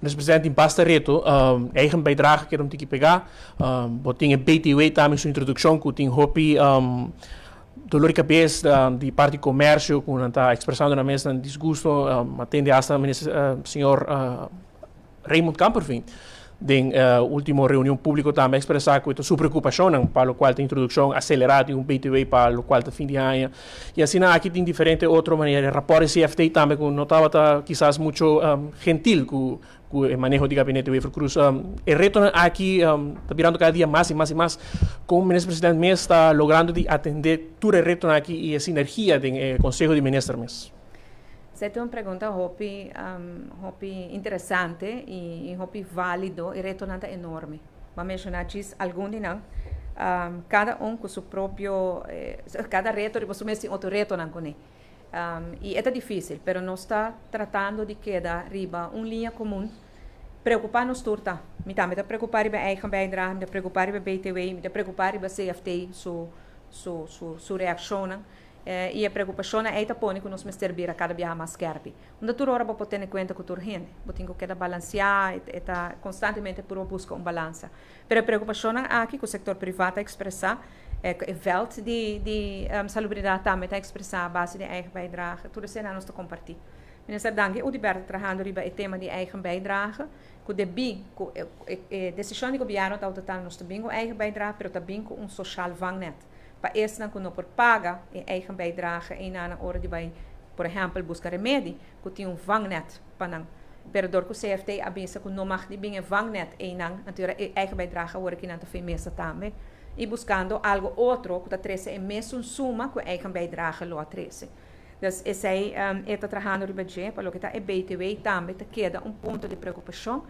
Minister President, tin basta reto. Eigen bijdrage keda un tiki pegá. Bo tin e BTW tambe su introdukshon ku tin hopi dolor di kabes di parti komersio ku nan ta ekspresando nan mes nan disgusto. A tende hasta minister señor Raymond Kamperveen den ultimo reunion publico tambe a expresa cu e ta su preocupacionnan pa locual ta introduccion acelera di un BTW pa locual ta fin di aña. Y asina aki tin diferente otro manera. E rapport di CFT tambe cu no tabata kisas mucho gentil cu e maneho di gabinete Wever-Croes. E retonan aki ta birando cada dia mas y mas y mas. Con Minister President mes ta logrando di atende tur e retonan aki y e sinergia den e Conseho di Minister mes? Esei ta un pregunta hopi hopi interesante i hopi válido. E retonan ta enorme. Bo a menshoná djis algun di nan. Kada un ku su propio, kada reto riba su mes tin otro retonan kuné. I e ta difísil, pero nos ta tratando di keda riba un liña komun. Preokupá nos tur ta. Mi tambe ta preokupá riba eigen bijdrage, mi ta preokupá riba BTW, mi ta preokupá riba CFT su su su reakshonnan. I e preokupashonnan ei ta pone ku nos mester bira kada biaha mas skèrpi. Unda tur ora bo por tene kuenta ku tur hende. Bo tin ku keda balansiá, e ta konstantemente purba buska un balansa. Pero e preokupashonnan aki ku sektor privá ta ekspresá, ku e vèlt di di salubridat tambe ta ekspresá a base di eigen bijdrage, tur eseinan nos ta kompartí. Minister Dangui Oduber ta trahando riba e tema di eigen bijdrage, ku debí ku e desishon di gobièrnu ta outotal nos ta bin ku eigen bijdrage, pero ta bin ku un soshal vangnet. Pa esnan ku no por paga e eigen bijdrage einan na ora di bai, por ehèmpel, buska remedi, ku tin un vangnet pa nan. Pero dor ku CFT a bisa ku no mag di bin e vangnet einan, anto ora e eigen bijdrage awor aki nan ta fei mesa tambe i buskando algu otro ku ta trese e mesun suma ku e eigen bijdrage lo a trese. Dus esei e ta trahando riba dje. Pa loke ta e BTW tambe ta keda un punto di preokupashon.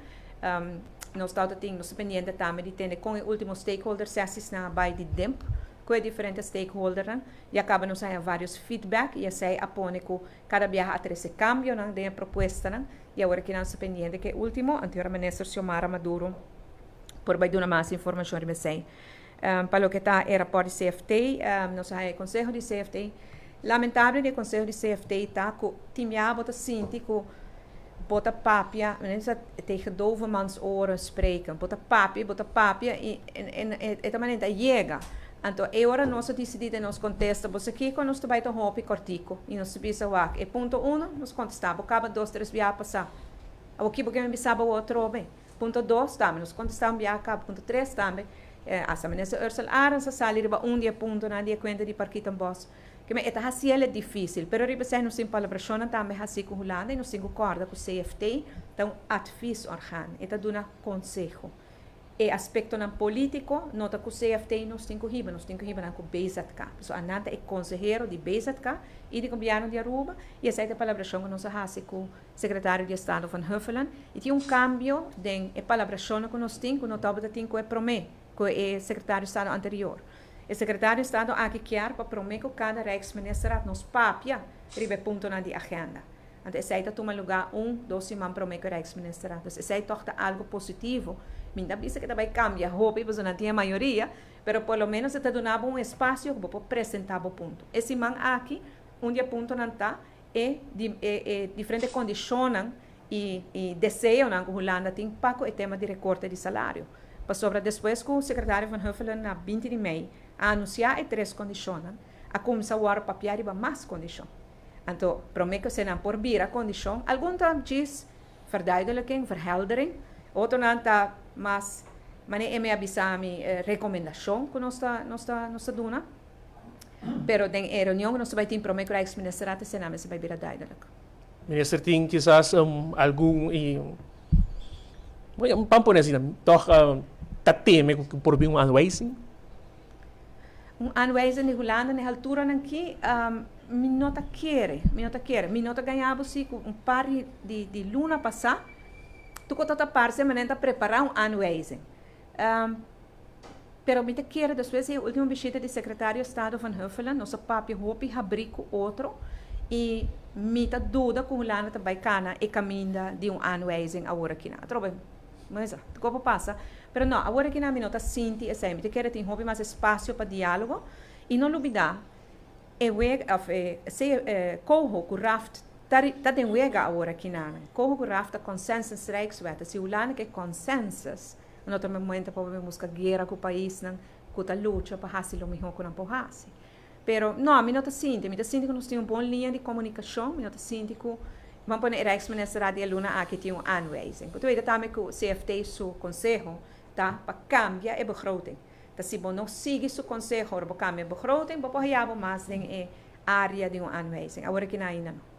Nos tabata tin, nos ta pendiente tambe di tende kon e ultimo stakeholder sessiesnan a bai di DIMP ku e diferente stakeholdernan. Ya kaba nos a haña varios feedback i esei a pone ku kada biaha a trese kambionan den e propuestanan i awor aki nan ta pendiente ku e ultimo, anterior Minister Xiomara Maduro por bai duna mas informashon riba esei. Pa loke ta e rapòrt di CFT, nos a haña e konseho di CFT. Lamentable di e konseho di CFT ta ku tin bia bo ta sinti ku bo ta papia, men sa tegen dovenmans oren spreken, bo ta papia, bo ta papia i e ta manera ta yega. Anto e ora nos a disidí den nos kontesta, bo sa kiko, nos ta bai ta hopi kòrtiku i nos ta bisa wak e punto uno nos kontestá, bo kaba dos tres bia pasá. Awor ki bo ke mi bisa bo atrobe? Punto dos tambe, nos kontestá un biaha kaba. Punto tres tambe, hasta Minister Ursell Arends a sali riba un di e puntonan di e kuenta di Parkietenbos. Keme e ta hasi el e difísil, pero riba esei nos tin palabrashonnan tambe hasí ku Hulanda i nos tin ku kòrda ku CFT ta un adviesorgaan, e ta duna konseho. E aspektonan polítiko no ta ku CFT nos tin ku hiba, nos tin ku hiba nan ku BZK. Pasobra nan ta e konsehero di BZK i di gobièrnu di Aruba i esei ta e palabrashon ku nos a hasi ku Sekretario di Estado Van Huffelen, i tin un kambio den e palabrashonnan ku nos tin ku no tabata tin ku e promé, ku e Sekretario di Estado anterior. E Sekretario di Estado aki kier pa promé ku kada Rijksministerraad nos papia riba e puntonan di agenda. Anto esei ta tuma lugá un, dos siman promé ku e Rijksministerraad. Dus esei tòg ta algu positivo. Mi no ta bisa ku e ta bai kambia hopi pasobra nan tin e mayoria, pero por lo ménos e ta duna bo un espasio ku bo por presentá bo punto. E siman aki un di e puntonan ta e di e e diferente kondishonnan i i deseonan ku Hulanda tin pa ku e tema di rekorte di salario. Pasobra despues ku Sekretario Van Huffelen na 20 di mei a anunsiá e tres kondishonnan, a kuminsá wòrdu papiá riba mas kondishon. Anto, promé ku eseinan por bira kondishon, algun ta djis verduidelijking, verheldering, otronan ta mas, manera e mi a bisa mi, rekomendashon ku nos ta nos ta nos ta duna. Pero den e reunion ku nos ta bai tin promé ku Rijksministerraad esei mester bai bira duidelijk. Minister tin kisas algun i ban pone asina tòg ta teme ku por bin un aanwijzing? Un aanwijzing di Hulanda na e halturanan aki mi no ta kere, mi no ta kere. Mi no ta gaña bo si ku un par di di luna pasá tur ku ta parse manera ta prepará un aanwijzing. Pero mi ta kere despues di e ultimo bishita di Secretario Estado Van Huffelen nos a papia hopi habri cu otro y mi ta duda cu Hulanda ta bay cana e caminda di un aanwijzing awor aki. Atrobe, mesa, ta kopo pasa. Pero no, awor aki mi no ta sinti esey. Mi ta kere tin hopi mas espacio pa dialogo y no lubida e weg of e coho cu Raft. Ta den wega awor akinan. Kon ku RAft ta consensus rijkswet. Si Hulanda ke consensus, no ta momento pa buska guera ku paisnan ku ta lucha pa hasi lo mihó ku nan por hasi. Pero no, mi no ta sinti, mi ta sinti ku nos tin un bon liña di komunikashon, mi no ta sinti ku ban pone Rijksminister djaluna aki tin un aanwijzing. Pasobra weet tambe ku CFT su konseho ta pa kambia e begroting. Ta si bo no sigui su konseho, bo kambia begroting, bo por mas den e área di un aanwijzing. Awor akinan ainda no.